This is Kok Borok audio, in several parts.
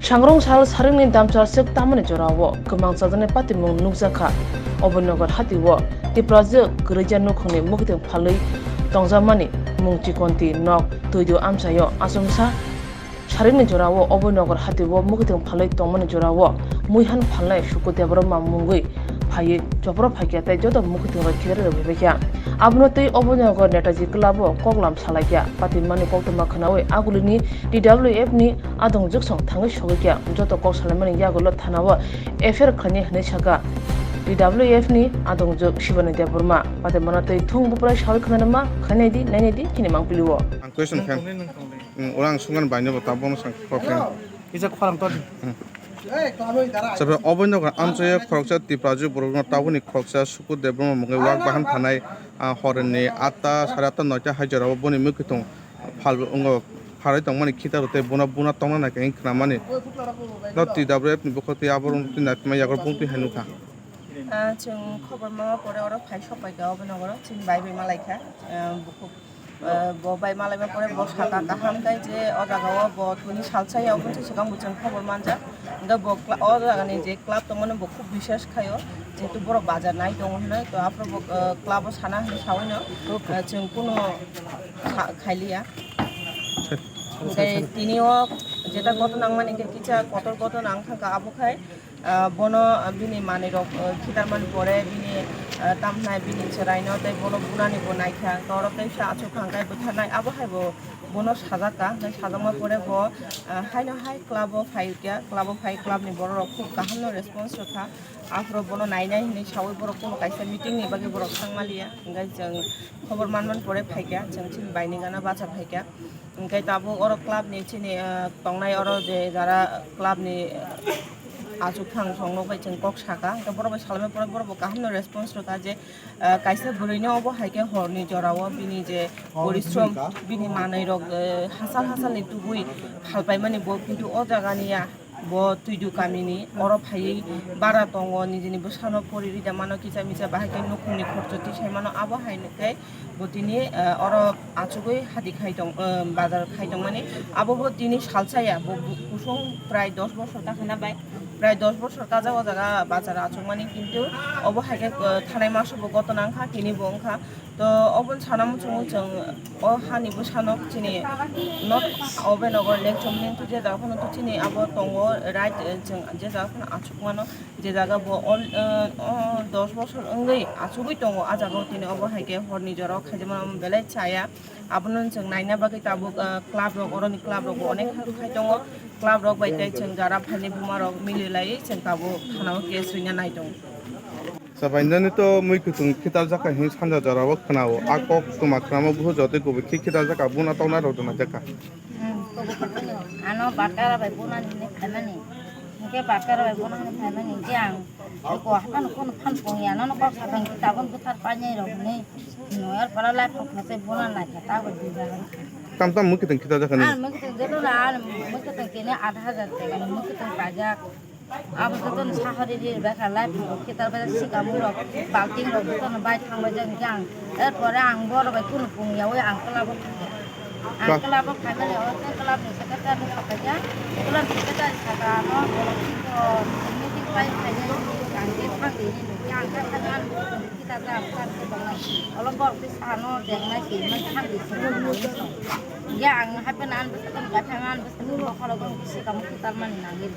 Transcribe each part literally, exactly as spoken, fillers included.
Sangrong sal saringni damchar swk tamani jorao kwmang chajaknai patimung nukjakha. Obonogor hatio Tiprajwk kwrwija nukhungni mwkhwtwng phalwi tongjakmani mung chikonti nok Twidu amchaio achomsa. Saringni jorao Obonogor hatio mwkhwtwng phalwi tongmani jorao muihan phalnai Suku Debbarma mungwi phaiwi chopro phaikha tei joto mwkhwtwng rok khidarwi rwbaikha. Abono twi Obonogor Netaji Club o koklam salaikha. Patimani koktwma khwnawi agulini T W F ni adongjwk song thangwi sogwi kha. Joto kok salaimani yagulo thana o F I R khlainai hwnwi sakha T W F ni adongjwk Shivani Debbarma. Patimano twi thung buprai sawi khwnanama khainai di, nainai di, chini mangpili o. Ang question khe. Nwng tongdi, nwng tongdi. Hmm, orang sungan banyo bo tabung sang problem. Hello. Kisa khorang todi. Hmm. Sabe Obonogor amchaio khoroksa Tiprajwk borokno tabukni khoroksa Suku Debbarma mungwi wak bahan phanai, ah, horni atta, sare atta, noita hai jorao boni mwkhwtwng phal wngo, phalwi tongmani khitar tei bono buna tongna naikha hwn khnamani. No T W F ni bukhuk tei abo rwngtwi naithokma yago bumtwi hai nukha. Ah, chwng khobor ma pore oro phai sok pai kha Obonogoro, chini bai bai ma lai kha. Ah, bukhuk, ah, bo bai ma lai ma pore bo saka kaham khai je o jaga o bo tuni salsa ya oboni swkang bo chwng khobor manjak. Hwnkhe bo cla-, o jaga ni je club tongmani bo khub biswas khaio, jehetu borok bazar nai tongo hinwi, to aphuru bo, ah, club o sana hinwi saui no, ah, chwng kuno sa-, khailiya. Hwnkhe tini o jeta kotor nangmani hwnkhe kisa kotor kotor nang thangkha, abo khai, ah, bono, ah, bini manwi rok, ah, khitarmani pore bini, ah, tamhinai bini chwraino tei bono bunani bo naikha, to oro teisa achuk khangkhai bwtharnai, abo hai bo bono sajak kha, hwnkhe sajakma pore bo, ah, haino hai club o phai kha, club o phai club ni borok rok khub kaham no response rwkha, aphuru bono nainai hinwi saui borok kuno kaisa meeting ni bagwi borok thangmaliya, hwnkhe chwng khobor manmani pore phaikha, chwng chini bai ni gana bacha phaikha. Hwnkhe tabuk oro club ni chini, ah, tongnai oro je jara club ni, ah, achuk thang song nokbai chwng kok saka, hwnkhe borok bai salaimani pore borok bo kaham no response rwkha je, ah, kaisa bwrwi no obo hai khe hor ni jora o bini je porishrom, bini manwi rok, eh, hachal hachal ni tubui phalpai mani bo, kintu o jaga ni ya. Bo Twidu kamini oro phaiwi bara tongo, nijini bwsano pori rida mano, kisa misa bahai khe nukhungni khorcho tisai mano, abo hai khe bo tini, eh, oro achugwi hadi khai tong, eh, bazar khai tongmani. Abo bo tini salsa ya, bo bu-, kusung prai dos bosor ta khna bai, prai dos bosor kajak o jaga bazar achukmani, kintu obo hai khe, eh, thanai maso bo goto nang kha, tini bo wng kha. To oboni sana muchungo chwng o hani bwsano chini not obe nogo lengchomni je jaga phano to chini abo tongo right, eh, chwng je jaga phano achuk mano, je jaga bo all, eh, o dos bosor wngwi achugwi tongo, a jaga o tini obo hai khe horni jora o khaijak mano belai chaya. Abono chwng naina bagwi tabuk, eh, club rok, oroni club rok bo onek khai tongo, club rok bai tei chwng jara phaini buma rok mili laiwi chwng tabuk thana o case rwina nai tongo. Sabainani to mui kwthwng khitarjak kha hwnwi sanja jorao khna-o. A kok twma khnama buphuru jotoi kubui khe khitarjak kha, buna tokna rok rwna jak kha. Hmm, kubui khe bini ano batkara bai buna hinwi phaimani. Hinkhe batkara bai buna hinwi phaimani hinkhe ang eko haphano kheno phan pung ya, nono kok sakha hinkhe tabuk bwthar painai rok hinwi noyar pora lai phok phasai buna lai kha, tabuk dui jaga. Tam tam mui kwthwng khitarjak kha nini? Ang mui kwthwng joto na, ang mui kwthwng tini aat hajar taka ni mui kwthwng paijak. Abo jotono sahari ri bai kha lai phango khitar bai sikam rok balting rok jotono bai thang bai jang jang. Er pore ang boro bai kunu pung yaui ang club o thang. Ang club o khaimani o tei club ni secretary ni sakha ja. Club ni secretary saka ano meeting bai khainai ang je thang di ni ang kha kha ang khitar ja ang kha kha bang. Olo borok tei sano jengnai si mai thang di si. Ya ang hape nan bwswk bai thang an bwswk bokhorok sikam khitar mani nangin.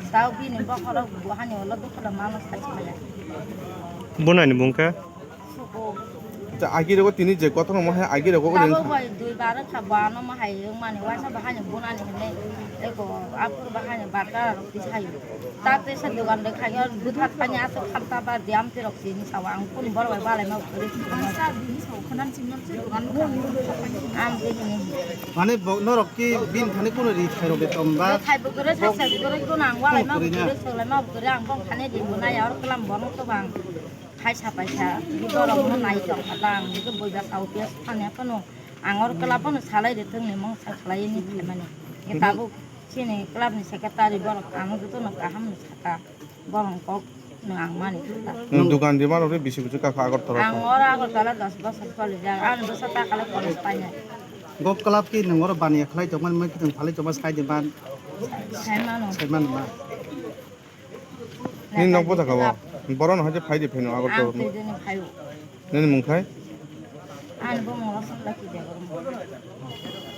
Tao bini bokhorok buhani ulo dukhulo mano sai maya. Bunani bung khe? Suku. Acha, agi rogo tini je kotor mo hai agi rogo ulo. Tabo bai dui bar kha bano mo hai mani waisa bahani bunani hene. Eko apur bahani bata rok tisayo. Ta tesa dogan de khayo buthat pani aso khamta ba diam tirok tini sawa ang kun bor bai balai ma ukuri. Ang sa bini sawa khanan chimnam se dogan kha. Ang bini. Mane bo-, norok ki bin thani kuno ri khairok de tong ba? Khai bo gure, sai sai bo gure, bo nang walai ma bo gure, solai ma bo gure, ang bong thani di bo nai or kelam bong to bang. Khai sa pai sa, bo rok no nai tong kha ta ang, bo boi ba sau pia thani phano ang or kela phano salai de thung ni mong sa khlai ni phai mani. Ye tabuk chini club ni secretary borok ang joto no kaham no saka. Borok kok no ang mani kha. Nwng dukan di mano re bisi bwswk kha Agartala? Ang oro Agartala dos bosor choli jak. Ang bwsa ta kale college painai. Go club ki nwng oro baniya khlai tongmani, mui kwthwng phalwi tongma sai di man. Saimano. Saimano na. Nini nok bwsakha o? Borok no hai phai di phai no Agartala. Ang twi dini phai o. Nini mung khai? Ani bumung Rosonla Kidebor.